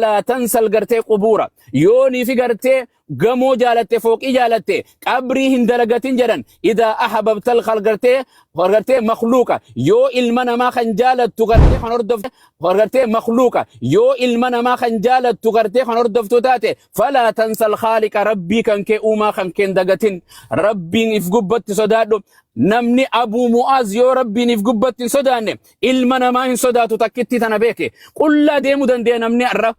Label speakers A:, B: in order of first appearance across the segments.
A: Laa tansal gartee qubuura yoonii fi gartee gamoo jaalatte, fooqii jaalatte, qabrii hin dalagatin jedhan. Idaa ahababtal khal gartee makhluuqa, yoo ilma namaa kan jaalattu gartee kan hordofte gartee makhluuqa, yoo ilma namaa kan jaalattu gartee kan hordoftu taate, falaa tansal khaaliqa, rabbii kan kee, uumaa kan kee hin dagatin. Rabbiin if gubbatti sodaadhu. Namni Abuu Mu'aaz yoo rabbiin if gubbatti hin sodaanne, ilma namaa hin sodaatu. Takkitti tana beeke, qullaa deemuu dandeenya namni har'a.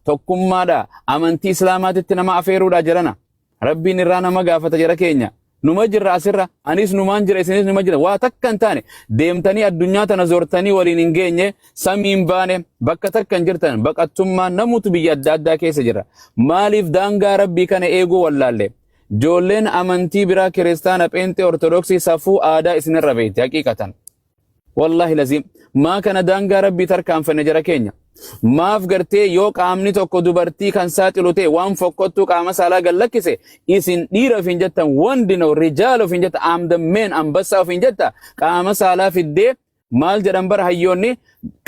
A: Tokkummaadha, amantii islaamaatitti nama afeeruudha jedhana. Rabbiin irraa nama gaafata jara keenya. Numa jirra asirra, anis numaan jira, isinis numa jira. Waa takka hin taane deemtanii addunyaa tana zortanii waliin hin geenye, samii hin baane, bakka takka hin jirtan. Baqattummaan namutu biyya adda addaa keessa jira. Maaliif daangaa rabbii kana eeguu wallaalle? Ijoolleen amantii biraa, kiristaana, pheenxee, ortodoksii, safuu aadaa isinirra beekti haqiiqatan. Wallaahi laziim. Maa kana daangaa rabbii tarkaanfanne jara keenya? Maaf gartee yoo qaamni tokko dubartii kan saaxilu ta'e, waan fokkottuu qaama saalaa gad lakkise, isin dhiira ofiin jettan, wandi no rijaala ofiin jetta, am the man, ambassaa ofiin jetta, qaama saalaa fiddee maal jedhan bara hayyoonni?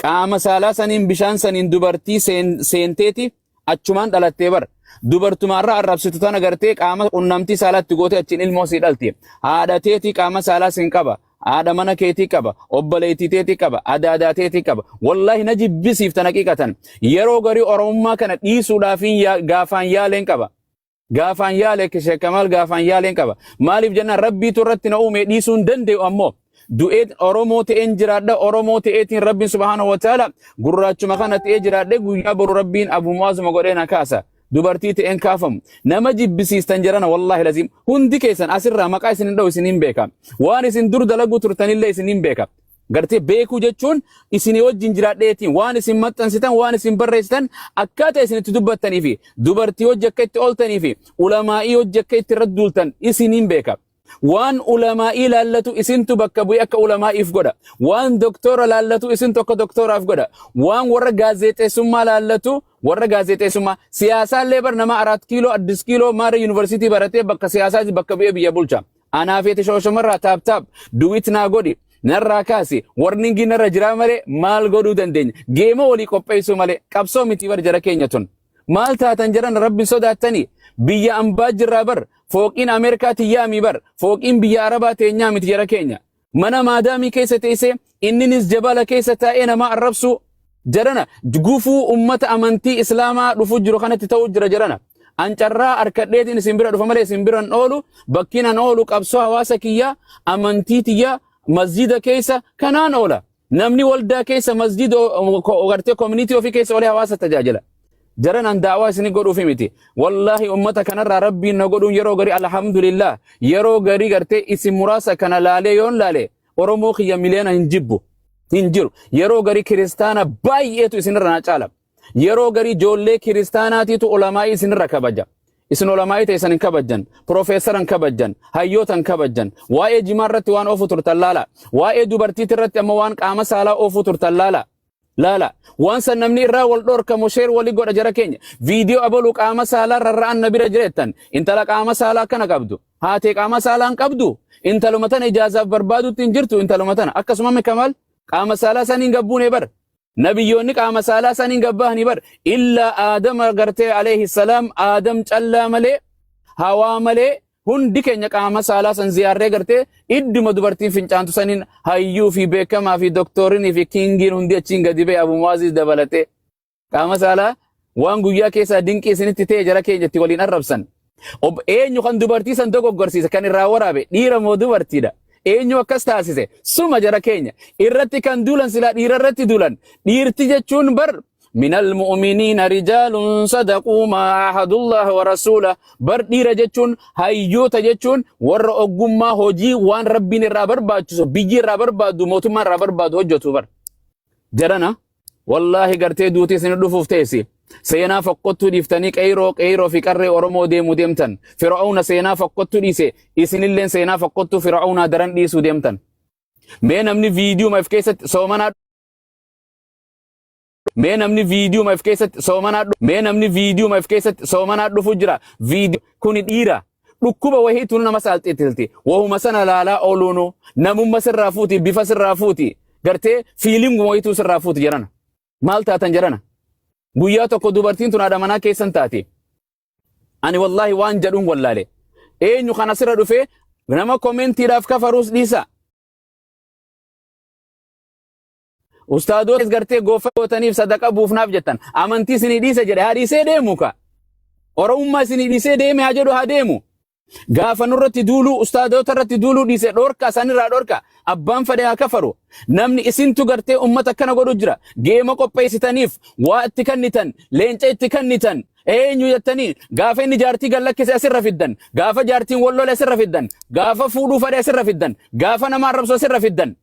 A: Qaama saalaa saniin, bishaan saniin dubartii seenteeti achumaan dhalattee bar. Dubartumaarraa arrabsitu tana gartee qaama qunnamtii saalaatti gootee achiin ilmoo sii dhalti. Haadha teetii qaama saalaa siin qaba. Haadha mana keetii qaba. Obboleettii teetii qaba. Adaadaa teetii qaba. Wallaahi na jibbisiiftan haqiiqatan. Yeroo garii Oromummaa kana dhiisuudhaaf gaafaan yaaleen qaba. Gaafaan yaale Sheekh Kamaal, gaafaan yaaleen qaba. Maaliif jennaan, Rabbiitu irratti na uume, dhiisuu hin danda'u ammoo. Du'ee Oromoo ta'een jiraadha. Oromoo ta'eetiin Rabbiin subhaanahu wa ta'ala gurraachuma kana ta'ee jiraadhe, guyyaa boru Rabbiin Abu Mu'aazuma godhee na kaasa. Dubartii ta'een kaafamu. Nama jibbisiistan jedhana wallaahi laziim. Hundi keessan asirraa maqaa isin hin dha'u, isin hin beeka. Waan isin dur dalaguu turtanillee isin hin beeka. Gartee beekuu jechuun isinii wajjin jiraadheetiin waan isin maxxansitan, waan isin barreessitan, akkaataa isin itti dubbattanii fi dubartii hojii akka itti ooltanii fi ulamaa'ii hojii akka itti irra duultan isiniin beeka. Waan ulamaa'ii laallatu isintu bakka bu'ee akka ulamaa'iif godha. Waan doktora laallatu isintu akka doktoraaf godha. Waan warra gaazexeessummaa laallatu, warra gaazexeessummaa siyaasaallee bar nama Araat Kiiloo, Addis Kiiloo, Maara Yuunivarsiitii baratee bakka siyaasaati bakka bu'ee biyya bulcha. Anaa fi shooshomarraa taap taap duwit naa godhi, narraa kaasi, warningii narra jiraa malee maal godhuu dandeenya? Geema walii qopheessuu malee qabsoo miti bar jara keenya tun. Maal taatan jedhan? Rabbi sodaattanii biyya ambaa jirraa bar. Fooqiin Ameerikaa tiyyaamii bar, fooqiin biyya Arabaa teenyaa miti jara keenya. Mana maadaamii keessa teessee inninis jabala keessa taa'ee nama arrabsuu jarana, gufuu ummata amantii islaamaa dhufu jiru kanatti ta'uu jira jarana. An carraa harkadheetiin isin bira dhufa malee isin bira hin oolu. Bakkiin an oolu qabsoo hawaasa kiyyaa, amantii tiyyaa, masjida keessa kanaan oola. Namni waldaa keessa, masjida gartee community ofii keessa oolee hawaasa tajaajila. Jaran, an daawaa isin godhuufi miti. Wallaahi ummata kanarraa rabbiin na godhuun yeroo garii alhamdulillah, yeroo garii gartee isin muraasa kana laalee yoon laale, Oromoo kiyya miliyoona hin jibbu hin jiru. Yeroo garii kiristaana baay'eetu isinirra na caala. Yeroo garii ijoollee kiristaanaatiitu ulamaa'ii isinirra kabaja. Isin ulamaa'ii teessan hin kabajjan, piroofeesara hin kabajjan, hayyoota hin kabajjan. Waa'ee jimaa irratti waan oofu turtan laala. Waa'ee dubartiiti irratti amma waan qaama saalaa oofu turtan laala. Laala. Waan san namni irraa wal dhorkamu sheer walii godha jara keenya. Viidiyoo abaluu qaama saalaa rarra'an na bira jireettan. Intala qaama saalaa akkana qabdu. Haatee qaama saalaa hin qabdu. Intaluma tana ijaazaaf barbaadutti hin jirtu intaluma tana. Akkasuma Kamaal qaama saalaa saniin gabbuunee bar. Nabiyyoonni qaama saalaa saniin gabbahanii bar. Illaa Aadama gartee alayhi salaam, Aadam callaa malee, Hawaa malee, hundi keenya qaama saalaa san ziyaarree gartee idduma dubartiin fincaantu saniin hayyuu fi beekamaa fi doktoorinii fi kingiin hundi achiin gadi ba'e, Abu Muwaazis dabalatee. Qaama saalaa waan guyyaa keessaa dinqii isinitti ta'e jara keenya itti waliin arrabsan. Eenyu kan dubartii san dogoggorsiise, kan irraa waraabe, dhiira moo dubartiidha? Eenyu akkas taasise? Suma jara keenya. Irratti kan duulan silaa dhiira irratti duulan. Dhiirti jechuun bar minal mu'miniina rijaalun sadaquu maa ahadullaha wa rasuula. Bar dhiira jechuun, hayyoota jechuun, warra ogummaa hojii waan rabbiin irraa barbaachisu, biyyi irraa barbaadu, mootummaan irraa barbaadu hojjetu bar. Jarana wallaahi gartee duuti isin dhufuuf teessi. Seenaa fokkottuu dhiiftanii qeyroo qeyroo fi qarree Oromoo deemuu deemtan. Fir'auna seenaa fokkottuu dhiise, isinilleen seenaa fokkottuu Fir'aunaa daran dhiisuu deemtan. Mee namni viidiyoo if keessatti soomanaa Mee namni viidiyoo if keessatti soomanaa Mee namni viidiyoo if keessatti soomanaa dhufu jira. Viidiyoo kuni dhiira. Dhukkuba wahiitu nama saalxitilti. Wahuma sana laalaa ooluunu namumma sirraa fuuti, bifa sirraa fuuti. Gartee fiilinguma wahiitu sirraa fuuti jarana. Maal taatan jarana? Guyyaa tokko dubartiin tun haadha manaa keessan taati. Ani wallaahi waan jedhuun wallaale. Eenyu kan asirra dhufee nama koomentiidhaaf kafaruus dhiisa. Ustaadoota gartee goofa gootaniif sadaqa buufnaaf jettan. Amantii isinii dhiisa jedhe haa dhiisee deemu ka. Oromummaa isinii dhiisee deeme haa jedhu haa deemu. Gaafa nurratti duuluu ustaadoota irratti duuluu dhiise dhorka sanirraa dhorka abbaan fedhe haa kafaru. Namni isintu gartee ummata akkana godhu jira. Geema qopheessitaniif waa itti kennitan leenca itti kennitan eenyu jettanii gaafa inni jaartii gad lakkise asirra fiddan gaafa jaartiin wal lole asirra fiddan gaafa fuudhuu fedhe asirra fiddan gaafa nama arrabsu asirra fiddan.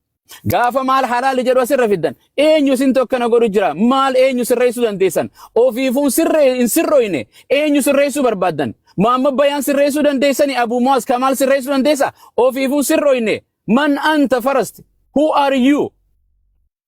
A: Gaafa maal halaali jedhu asirra fiddan. Eenyu isintu akkana godhu jira? Maal eenyu sirreessuu dandeessan? Ofiifuun sirree hin sirrooyne eenyu sirreessuu barbaaddan? Muhammad Bayaan sirreessuu dandeessani? Abu Muaz Kamaal sirreessuu dandeessa? Ofiifuun sirrooyne. Man anta first? Who are you?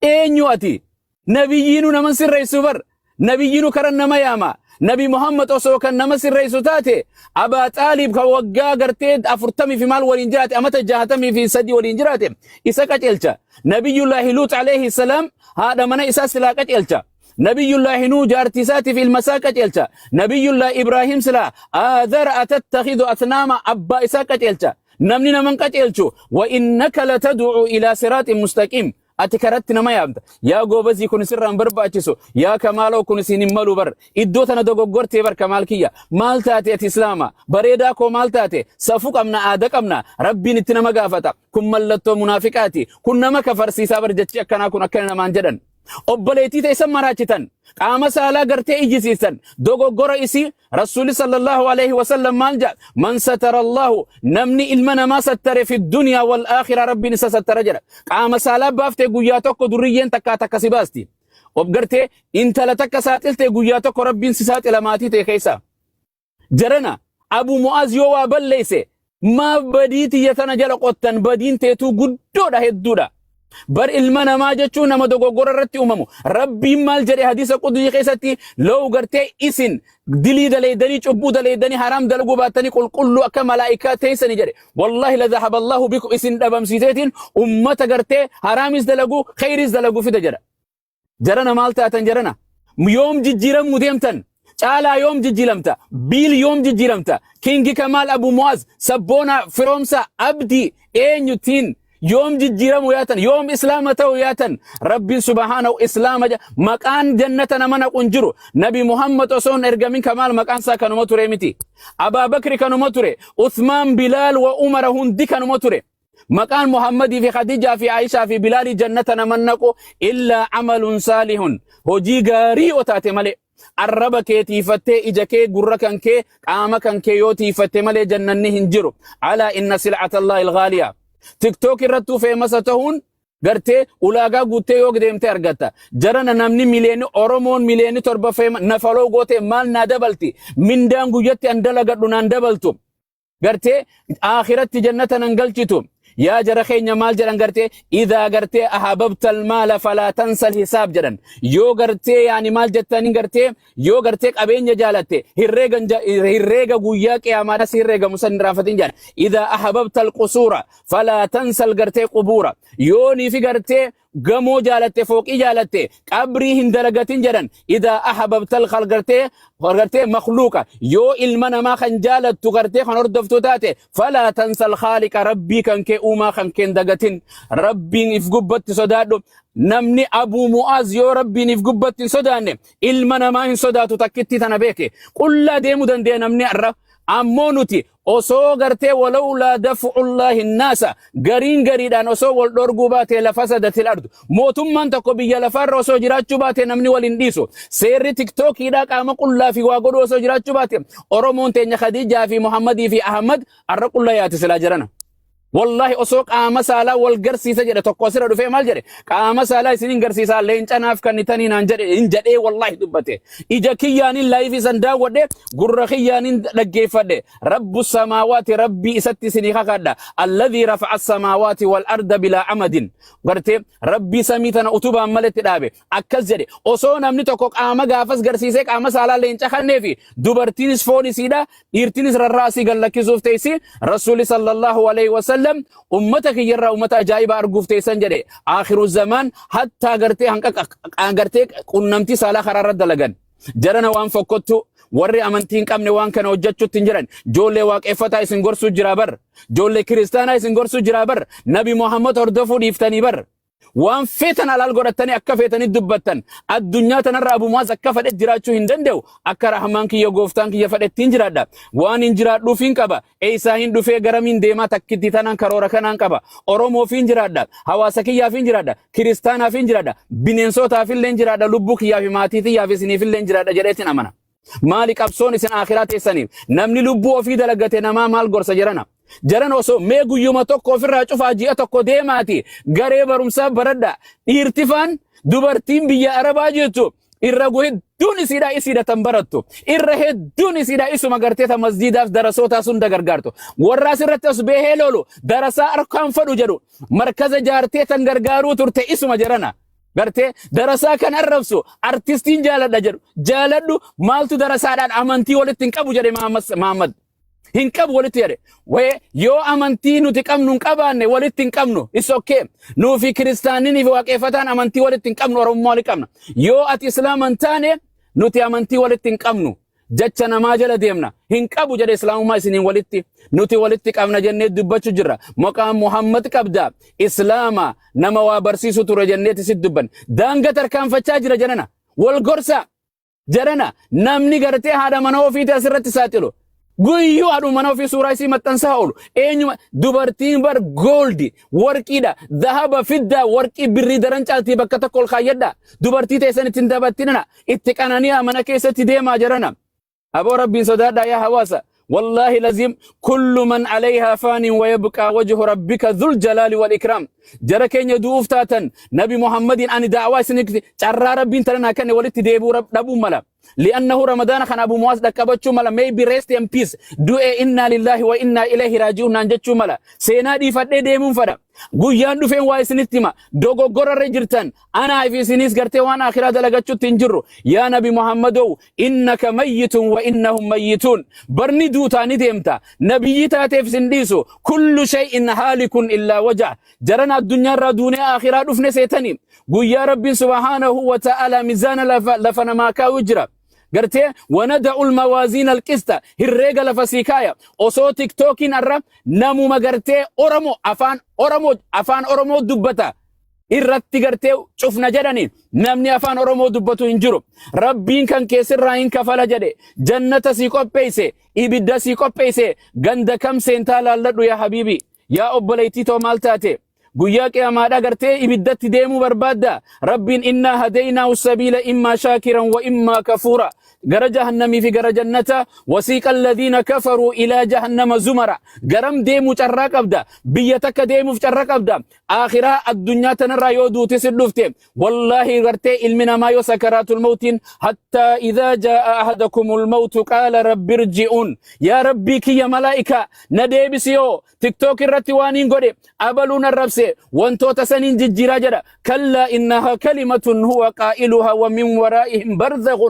A: Eenyu ati? Nabiyyiinuu nama sirreessu bar. Nabiyyiinuu karan nama yaama. Nabi Muhammad osoo kan nama sirreessu taate Abaa Xaalib kan waggaa gartee 40 fi maal waliin jiraate amata 63 waliin jiraate isa qajeelcha. Nabiyyullaahi Luut alayhi salaam haadha mana isaa silaa qajeelcha. Nabiyyullaahi Nuu jaartii isaatiif ilma isaa qajeelcha. Nabiyyullaahi Ibraahim silaa aadhara atattakhidu asnaama abbaa isaa qajeelcha. Namni naman qajeelchu wa innaka latad'u ilaa siraatin mustaqiim. Ati karatti nama yaamta. Yaa goobazii kun sirraa hin barbaachisu. Yaa kamaaloo kun isin hin malu bar. Iddoo tana dogoggortee bar kamaal kiyya. Maal taate ati islaama? Bareedaa koo maal taate? Safuu qabna aada qabna. Rabbiin itti nama gaafata. Kun mallattoo munaafiqaati. Kun nama kafarsiisaa bar jechi akkanaa kun akkana namaan jedhan. Obboleettii teessan maraachitan. Qaama saalaa gartee iyyisiisan. Dogoggora isii Rasuulli sallallahu alaihi wasallam maal jedha? Man satara Allahu namni ilma namaa sattare fi duniyaa wal aakhira Rabbiin isa sattara jedha. Qaama saalaa baaftee guyyaa tokko durriyyeen takkaa takka si baasti. Of gartee intala takka saaxiltee guyyaa tokko Rabbiin si saaxila maatii ta'e keessa. Jarana Abu Mu'aaz yoo waa balleesse maaf badii tiyya tana jala qottan badiin teetuu guddoodha hedduudha. Bar ilma namaa jechuun nama dogoggora irratti uumamu. Rabbiin maal jedhe hadiisa qudusii keessatti low gartee isin dilii daleeydanii cubbuu daleeydanii haraam dalaguu baattanii qulqulluu akka malaa'ikaa teessanii jedhe. Wallaahi la dhahaba Allahu bikum isin dhabamsiiseetiin ummata gartee haraamis dalaguu khayris dalaguu fida jedha. Jarana maal taatan jarana? Yoom jijjiiramuu deemtan? Caalaa yoom jijjiiramta? Biil yoom jijjiiramta? Kingi Kamaal Abu Muaz, Sabboona Firoomsa Abdii eenyutiin yoom jijjiiramuu yaatan? Yoom islaama ta'uu yaatan? Rabbiin subhaanahu islaama maqaan jannata nama naqu hin jiru. Nabi Muhammad osoo hin ergamin Kamaal maqaan isaa kanuma ture miti. Abaa Bakri kanuma ture. Uthmaan Bilaal wa Umara hundi kanuma ture. Maqaan Muhammadii fi Khadijaa fi Aishaa fi Bilaalii jannata nama naqu illaa amalun saalihun hojii gaarii yoo taate malee arraba kee tiifattee ija kee gurra kan kee qaama kan kee yoo tiifatte malee jannanni hin jiru. Alaa inna sil'atallahi alghaaliyaa. TikTok irrattuu feemasa tahuun gartee ulaagaa guuttee yoo deemte argatta. Jarana namni miliyoonni Oromoon miliyoonni 7 feema nafaloo goote maal naa dabalti? Mindaan guyyatti an dalagadhu naan dabaltu. Gartee aakiratti jannata nan galchitu. Yaa jara keenya maal jedhan gartee idaa gartee ahababta almaala falaa tansal hisaab jedhan. Yoo gartee yaani maal jettaniin gartee yoo gartee qabeenya jaalatte herreega guyyaa qiyaamaadha si herreegamu san hin irraanfatin jedhan. Idaa ahababta alqusuura falaa tansal gartee qubuura. Yoo niifi gartee gamoo jaalatte fooqii jaalatte qabrii hin dalagatin jedhan idaa ahababtal gartee gartee makluuqa yoo ilma namaa kan jaalattu gartee kan hordoftu taate falaa tansal khaaliqa rabbii kan kee uumaa kan kee hin dagatin rabbiin if gubbatti sodaadhu namni abuu mu'aaz yoo rabbiin if gubbatti hin sodaanne ilma namaa hin sodaatu takkitti tana beeke qullaa deemuu dandeenya namni har'a ammoo nuti osoo gartee walawlaa daf'ullaahi naasa gariin gariidhaan osoo wal dhorguu baatee lafa sadatil ardu mootummaan tokko biyya lafaarra osoo jiraachuu baate namni wal hin dhiisu seerri tiktookiidhaa qaama qullaa fi waa godhu osoo jiraachuu baate Oromoon teenya Khadiijaa fi Muhammadii fi Ahmad arra qullaa yaati silaa jirana. Wallaahi osoo qaama saalaa wal garsiisa jedhe tokko asirra dhufee maal jedhe qaama saalaa isin hin garsiisaa leenca naaf kannitanii naan jedhe hin jedhee wallaahi dubbate ija kiyyaanin laayifii san daawwadhe gurra kiyyaanin dhaggeeffadhe rabbu samaawaati rabbii isatti isinii kakadha alladhii rafa'a samaawaati wal arda bilaa amadin gartee rabbii samii tana utubaan maletti dhaabe akkas jedhe osoo namni tokko qaama gaafas garsiisee qaama saalaa leenca kanneefi dubartiinis foon isiidha dhiirtinis rarraa asii gad lakkisuuf teessi rasuuli sallallahu alaihi wasallam ummata kiyyarraa ummata ajaa'ibaa arguuf teessan jedhe akhiru zamaan hattaa gartee hanqa gartee qunnamtii saalaa karaa irra dalagan. Jarana waan fokkottu warri amantii hin qabne waan kana hojjechuutti hin jiran. Joollee waaqeffataa isin gorsuu jira bar. Joollee kiristaanaa isin gorsuu jira bar. Nabi Muhammad hordofuu dhiiftanii bar. Waan feetan alaal godhattanii akka feetanii dubbattan. Addunyaa tanarra Abu Mu'aaz akka fedhe jiraachuu hin danda'u. Akka Rahmaan kiyya, gooftaan kiyya fedhettiin jiraadha. Waan hin jiraadhuuf hin qaba. Eessaa hin dhufee, garamiin deemaa, takkitti tanaan karoora kanaan qaba. Oromoof hin jiraadha. Hawaasa kiyyaaf hin jiraadha. Kiristaanaaf hin jiraadha. Bineensotaaf illee hin jiraadha. Lubbuu kiyyaa fi maatii tiyyaa fi isiniif illee hin jiraadha jedheetiin amana. Maali qabsoon isin akhiraa teessaniif? Namni lubbuu ofii dalagate namaa maal gorsa jedhana? Jaran osoo mee guyyuma tokko ofirraa cufaa, ji'a tokko deemaati garee barumsaa baradha. Dhiirtifaan dubartiin biyya Arabaa jirtu irra hedduun isiidha isiidha tan barattu. Irra hedduun isiidha isuma gartee ta masjiidaaf darasootaa sunda gargaartu. Warra asirratti as beehee lolu darasaa arkaan fadhu jedhu markaza jaartee tan gargaaruu turte isuma jedhana. Gartee darasaa kan arrabsu, artistiin jaaladha jedhu, jaaladhu, maaltu darasaadhaan amantii walitti hin qabu jedhe Mahammad. Hin qabu walitti jedhe. Wayee yoo amantii nuti qabnu hin qabaanne walitti hin qabnu. It's okay. Nuufi kiristaannii fi waaqeffataan amantii walitti hin qabnu, Oromummaa walitti qabna. Yoo ati Islaama hin taane nuti amantii walitti hin qabnu. Jecha namaa jala deemna. Hin qabu jedhe Islaamummaa isiniin walitti. Nuti walitti qabna jennee dubbachuu jirra. Maqaan Muhammad qabda. Islaama nama waa barsiisu ture jenneeti sit dubban. Daanga tarkaanfachaa jira jedhana. Wal gorsa. Jarana namni gartee haadha mana ofiiti asirratti saaxilu. Guyyuu haadha mana ofii suuraa isii maxxansaa oolu. Eenyuma dubartiin bar gold, warqiidha. Dhahaba fiddaa, warqii birrii daran caaltii bakka tokko ol kaayyadha. Dubartii teessan ittiin taphattinana. Itti qananiyaa mana keessatti deemaa jarana. Aboo, Rabbiin sodaadhaa yaa hawaasa. والله لازم كل من عليها فان ويبقى وجه ربك ذو الجلال والإكرام. Jara keenya, du'uuf taatan. Nabi Muhammadin ani da'waa isin carraa Rabbiin tananaa kenne walitti deebi'uu dhabuu mala. لأنه رمضان kan Abu Muwaaz dhaqqabachuu mala, maybe rest in peace, du'e, إنا لله وإنا إليه راجعون naan jechuu mala. Seenaa dhiifadhee deemuun fadha. Guyyaan dhufeen waa isinitti hima. Dogoggorarra jirtan. Anaa fi isinis gartee waan akhiraa dalagachuutti hin jirru. Yaa Nabi Muhammadow, إنك ميت وإنهم ميتون. Barni duutaa ni deemta. Nabiyyi taateef isin dhiisu. كل شيء هالك إلا وجهه. Jaran addunyaarraa duunee akhiraa dhufne seetanii. Guyyaa Rabbiin سبحانه وتعالى mizaana lafa namaa kaa'u jira. Gartee ونضع الموازين القسط, herreega lafa sii kaaya. Osoo TikTokiin arra namuma gartee Oromoo afaan Oromoo dubbata irratti gartee cufna jedhani, namni afaan Oromoo dubbatu hin jiru. Rabbiin kan keessirraa hin kafala jedhe, jannata sii qopheeyse, ibidda sii qopheeyse, ganda kam seentaa laalladhu yaa حبيبي, yaa obboleettii too, maal taate? Guyyaa qiyamaadha gartee ibiddatti deemuu barbaadda? Rabbiin إنا هديناه السبيل إما شاكرا وإما كفورا. Gara jahannamii fi gara jannata. وسيق الذين كفروا إلى جهنم زمرا. Garam deemuu carraa qabda? Biyya takka deemuuf carraa qabda. Akhiraa addunyaa tanarraa yoo duute si dhufte, wallaahi gartee ilmi namaa yoo سكرات الموت حتى إذا جاء أحدكم الموت قال رب ارجعون. Yaa Rabbii kiyya, malaa'ika na deebisi, yoo TikTok irratti waan hin godhe abaluu na rabse, wantoota saniin jijjiiraa jedha. كلا إنها كلمة هو قائلها ومن ورائهم برزخ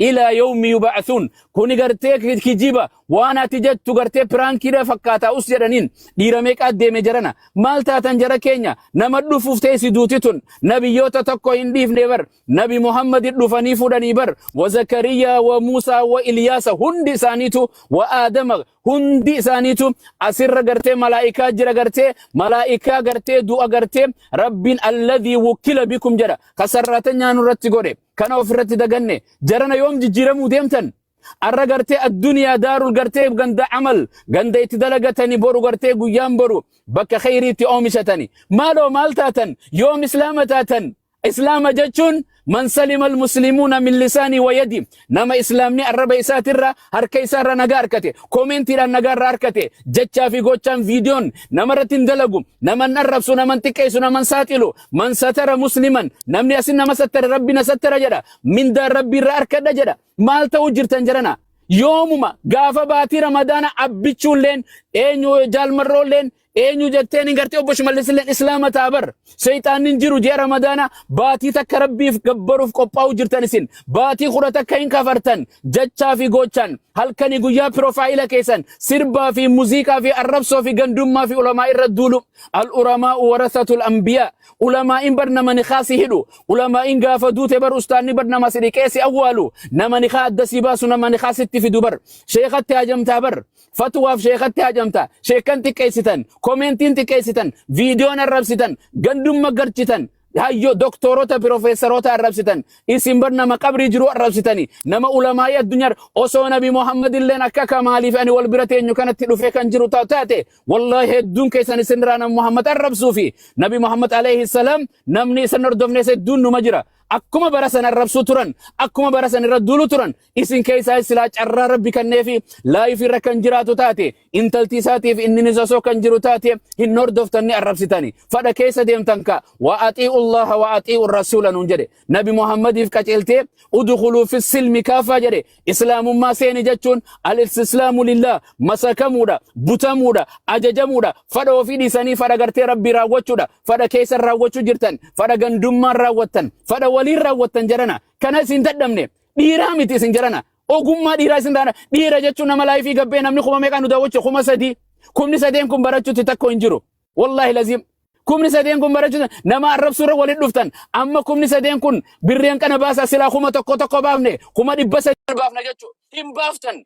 A: إلى يوم يبعثون. Kuni gartee kijiba, waan ati jettu gartee prankiidha fakkaataa us jedhaniin. Dhiira meeqaa deeme jarana? Maal taatan jara keenya? Nama dhufuuf teessi duuti tun. Nabiyyoota tokko hin dhiifne bar. Nabi Muhammadin dhufanii fudhanii bar. وزكريا وموسى وإلياس, hundi isaaniitu, وآدم, hundi isaaniitu asirra gartee malaa'ikaa jira, gartee malaa'ikaa gartee du'a gartee Rabbiin الذي وكل بكم jedha, kasarraata nyaanu irratti godhe. Kana ofirratti daganne. Jarana, yoom jijjiiramuu deemtan? Arra gartee addunyaa daarul gartee ganda amal, ganda itti dalagatani, boru gartee guyyaan boru bakka khayriitti oomishatani. Maaloo, maal taatan? Yoom Islaama taatan? Islaama jechuun من سلم المسلمون من لسانه ويده, nama Islaamni arraba isaatirra harka isaarra nagaa harkate, commentiidhaan nagaa irra harkate, jechaa fi gochaan viidiyoon namarratti hin dalagu, naman arrabsu, naman xiqqeessu, naman saaxilu. من ستر مسلما, namni asin nama sattare Rabbi na sattara jedha, mindaan Rabbi irra harkadha jedha. Maal ta'uu jirtan jedhana? Yoomuma gaafa baatii Ramadaana abbichuulleen eenyu, jaalmarroolleen Eenyu jetteen hin gartee obbo Shimallis illeen islaama ta'a bar. Seexaanni hin jiru ji'a Ramadaana baatii takka rabbiif gabbaruuf qophaa'u jirtan isin. Baatii 11 hin kafartan jechaa fi gochaan halkanii guyyaa piroofaayila keessan sirbaa fi muuziqaa fi arrabsoo fi gandummaa fi ulamaa irra duulu. Al ulamaa'u warasatul anbiyaa. Ulamaa'iin bar nama nikaa si hidhu. Ulamaa'iin gaafa duute bar ustaanni bar nama si dhiqee si awwaalu. Nama nikaa adda si baasu nama nikaa sitti fidu bar. Sheekatti hajamtaa bar. Fatwaaf sheekatti hajamta. Sheekkan xiqqeessitan. Komeentiin xiqqeessitan. Viidiyoon arrabsitan. Gandumma garchitan. Hayyoo doktorota pirofeesaroota arrabsitan. Isin bar nama qabrii jiru arrabsitani. Nama ulamaa'ii addunyaa osoo Nabi Muhammad illeen akka kamaaliif ani wal bira teenyu kanatti dhufee kan jiru taate wallahi hedduun keessan isin irraa Nabi Muhammad arrabsuu fi Nabi Muhammad alayhi salaam namni isin hordofnes hedduun numa jira. Akkuma bara san arrabsuu turan, akkuma bara san irra duulu turan, isin keessaa silaa carraa rabbi kanneefi laayifii irra kan jiraatu taate, intalti isaatiif inninis osoo kan jiru taate hin hordoftan ni arrabsitani. Fadha keessa deemtan ka wa axii'u Allaha wa axii'u rasuula nuun jedhe. Nabi Muhammadiif qaceeltee udkhuluu fi silmi kaafaa jedhe. Islaamummaa seeni jechuun al-istislaamu lillah masakamuudha, butamuudha, ajajamuudha, fadha ofii dhiisanii fadha gartee rabbii raawwachuudha, fadha keessan raawwachuu jirtan, fadha gandummaan raawwattan, fadha waliin raawwattan jedhana. Kana isin dadhabne dhiiraa miti isin jedhana. Ogummaa dhiiraa isin taana dhiira jechuun nama laayifii gabbee namni kuma meeqaa nu daawwachuu 3000 3,000 kun barachuutti takko hin jiru. Wallaahi laziim. 3,000 kun barachuun nama arrabsuu irra waliin dhuftan. Amma 3,000 kun birreen kana baasaa silaa 1000 tokko baafne 300,000 baafna jechuudha. Hin baaftan.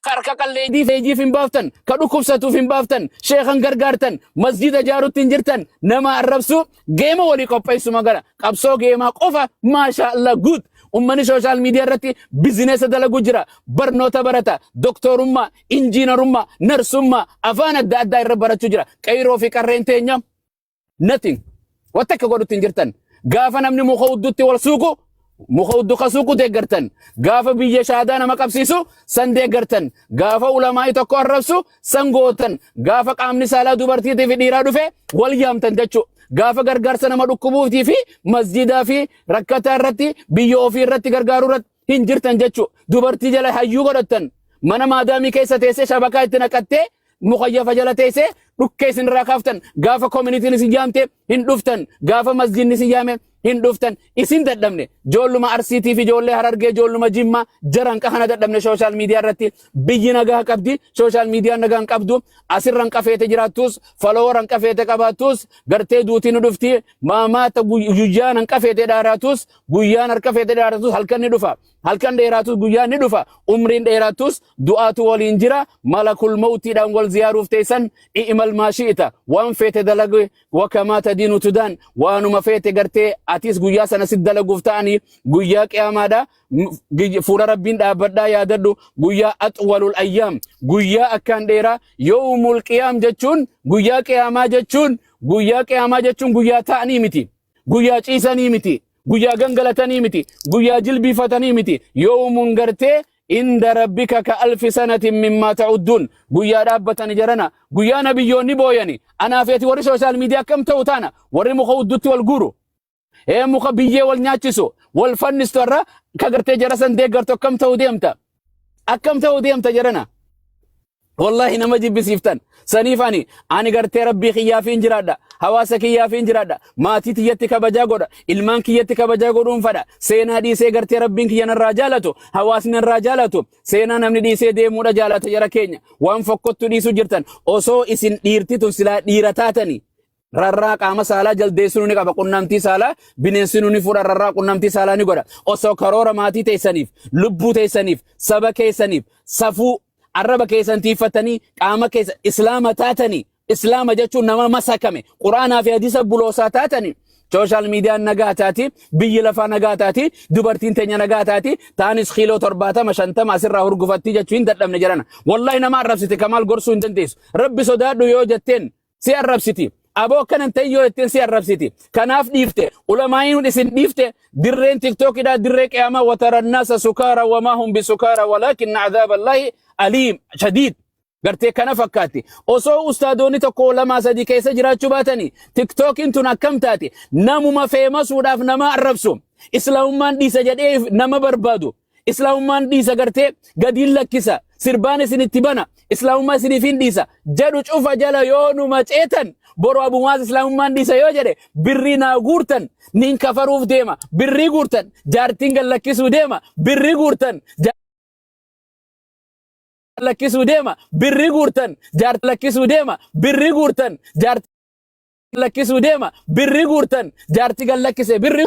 A: Harka qalleeyyiif eejiif hin baaftan. Ka dhukkubsatuuf hin baaftan. Sheekan gargaartan. Masjida ijaaruutti hin jirtan. Nama arrabsuu geema walii qopheessu magala. Qabsoo geemaa qofa maashaa Allah good. Ummanni sooshaal miidiyaa irratti bizineesa dalagu jira. Barnoota barata. Doktorummaa, injiinarummaa, narsummaa, afaan adda addaa irra barachuu jira. Qeyroo fi qarreen teenya nothing. Wanta akka godhutti hin jirtan. Gaafa namni muka huddutti wal suuqu muka huddu ka suuqu deeggartan. Gaafa biyya shaadaa nama qabsiisu san deeggartan. Gaafa ulamaa'ii tokko arrabsu san gootan. Gaafa qaamni saalaa dubartiitii fi dhiiraa dhufe wal yaamtan jechuudha. Gaafa gargaarsa nama dhukkubuutii fi masjidaa fi rakkataa irratti biyya ofii irratti gargaaruu irratti hin jirtan jechuudha. Dubartii jala hayyuu godhattan mana maadaamii keessa teessee shabakaa itti naqattee mukayyafa jala teessee dhukkee isin irraa kaaftan gaafa koominitiin isin yaamte hin dhuftan gaafa masjidni isin yaame hin dhuftan isin dadhabne ijoolluma arsiitii fi ijoollee harargee ijoolluma jimmaa jaran qahana dadhabne sooshaal miidiyaa irratti biyyi nagaa qabdi sooshaal miidiyaan nagaa hin qabdu asirran qafeete jiraattus foloowaran qafeete qabaattus gartee duutii nu dhufti maamaata guyyaan hanqafeete dhaaraatus guyyaan harka feete dheeratus halkan ni dhufa halkan dheeratus guyyaan ni dhufa umriin dheeratus du'aatu waliin jira malakul mawtiidhaan wal ziyaaruuf teessan i'mal maa shi'ita waan feete dalagi wakamaa tadiinu tudaan waanuma feete gartee atis guyyaa sana sit dalaguuf ta'anii guyyaa qiyaamaadha fuula rabbiin dhaabbadhaa yaadadhu guyyaa axwalul ayyaam guyyaa akkaan dheeraa yawmul qiyaam jechuun guyyaa qiyaamaa jechuun guyyaa qiyaamaa jechuun guyyaa ta'anii miti guyyaa ciisanii miti guyyaa gangalatanii miti guyyaa jilbiifatanii miti yoomuun gartee inda rabbika ka alfi sanatin mimmaa ta'udduun guyyaa dhaabbatani jarana guyyaa nabiyyoonni booyani anaaf ati warri sooshaal miidiyaa akkam ta'u taana warri muka uddutti wal guuru ee muka biyyee wal nyaachisu wal fannistu irra ka gartee jara san deeggartu akkam ta'u deemta akkam ta'u deemta jarana Wallahi nama jibbisiiftan. Saniif ani gartee rabbii kiyyaaf hin jiraadha. Hawaasa kiyyaaf hin jiraadha. Maatii tiyyatti kabajaa godha. Ilmaan kiyyatti kabajaa godhuun fadha. Seenaa dhiisee gartee rabbiin kiyya narraa jaalatu. Hawaasni narraa jaalatu. Seenaa namni dhiisee deemuudha jaalata jara keenya. Waan fokkottu dhiisuu jirtan. Osoo isin dhiirti tun silaa dhiira taatanii. Rarraa qaama saalaa jaldeessinuu ni qaba. Qunnamtii saalaa bineensinuu ni fuudha. Rarraa qunnamtii saalaa ni godha. Osoo karoora maatii teessaniif, lubbuu teessaniif, saba keessaniif, safuu arraba keessan tiiffatanii qaama keessa islaama taatanii islaama jechuun nama masakame quraanaa fi hadiisa buloosaa taatanii sooshaal miidiyaan nagaa taati biyyi lafaa nagaa taati dubartiin teenya nagaa taati taanis kiiloo 70 50 asirraa hurgufattii jechuu hin dadhabne jedhana wallahi nama arrabsite kamaal gorsuu hin dandeessu rabbi sodaadhu yoo jetteen si arrabsiti. Aboo akkana hin ta'in yoo jetteen si arrabsiti. Kanaaf dhiifte. Ulamaa'iin isin dhiifte dirreen tiktookiidhaa dirree qiyaamaa watarannaasa sukaara wamaa hum bisukaara walaakinna cadaaballaahi aliim shadiid. Gartee kana fakkaatti. Osoo ustaadoonni tokko lamaa sadii keessa jiraachuu baatanii tiktookiin tun akkam taate namuma feemasuudhaaf nama arrabsu. Islaamummaan dhiisa jedhee nama barbaadu. Islaamummaan dhiisa gartee gadiin lakkisa, sirbaan isinitti bana, Islaamummaa isiniif hin dhiisa jedhu cufa jala yoo numa ceetan, boru Abu Mu'aaz Islaamummaan dhiisa yoo jedhe, birrii naa guurtan nin kafaruuf deema, birrii guurtan jaartiin gad lakkisuu deema, birrii guurtan lakkisuu deema, birrii guurtan jaartii lakkisuu deema, birrii guurtan jaartii lakkisuu deema, birrii guurtan jaartii gad lakkise birrii.